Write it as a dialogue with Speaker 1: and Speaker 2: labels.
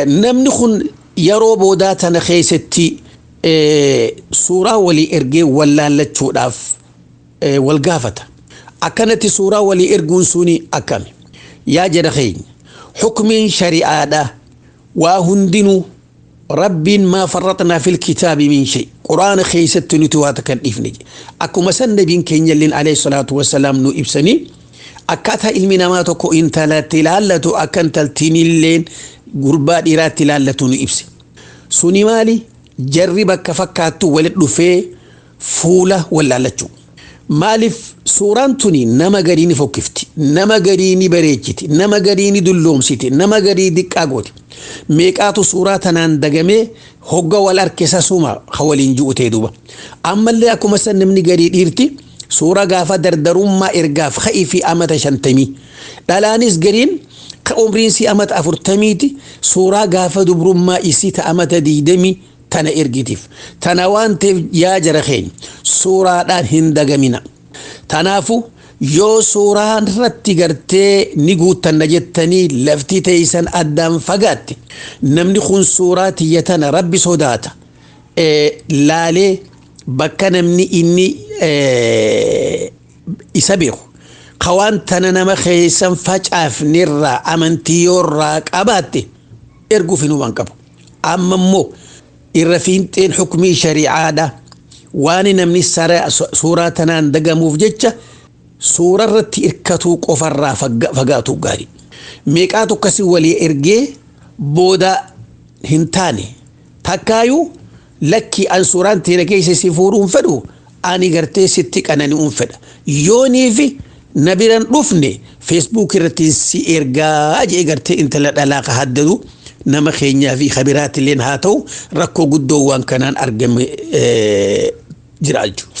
Speaker 1: Namni kun yeroo boodaa tana keessatti suuraa walii ergee wallaallachuudhaaf wal gaafata. Akkanatti suuraa walii erguun suni akkami? Yaa jedha keenya, hukmiin shari'aadha waa hundinuu Rabbiin maa farraxnaa fil kitaabi min shay, quraana keessatti nuti waa takka hin dhiifne. Akkuma san nabiin keenya illeen alayhi salaatu wassalaam nu ibsanii, akkaataa ilmi namaa tokko intalatti ilaallatu akka intaltiin illeen gurbaa dhiiraatti ilaallatu nu ibse. Suni maali? Jarri bakka fakkaattu walit dhufee fuula wallaallachuu. Maaliif suuraan tuni nama garii ni fokkifti, nama garii ni bareechiti, nama garii ni dulloomsiti, nama garii diqqaa gooti. Meeqaatu suuraa tanaan dagamee hogga wal harkisa suma ha waliin ji'u ta'e duuba. Ammallee akkuma san namni garii dhiirti suuraa gaafa dardarummaa ergaaf ka'ii fi amata 50. Dhalaanis gariin ka umriin si amata 40ti suuraa gaafa dubrummaa isii ta amata 20 tana ergitiif. Tana waan ta'eef, yaa jara keenya, suuraadhaan hin dagamina. Tanaafu yoo suuraan irratti gartee ni guuttanna jettanii lafti teessan addaan fagaatte, namni kun suuraa tiyya tana rabbi sodaata laalee bakka namni inni isa beeku kawaan tana nama keessan facaafnirraa amantii yoorraa qabaatte erguuf hin qabu. Amma immoo irra fiinxeen hukumii shari'aadha. Waan namni suuraa tanaan dagamuuf jecha suura irratti hirkatuu qofarraa fagaatu gaarii. Meeqaatu akkasii walii ergee booda hin taane? Takkaayuu lakki, an suuraan teena keessa si fuudhuun fedhu, ani gartee sitti qanani'uun fedha. Yoonii fi na biran dhufne Facebook irratti si ergaa jee gartee intala dhalaa ka haddadu nama keenyaa fi kabiraatilleen haa ta'u, rakkoo guddoo waan kanaan argame jira jechuudha.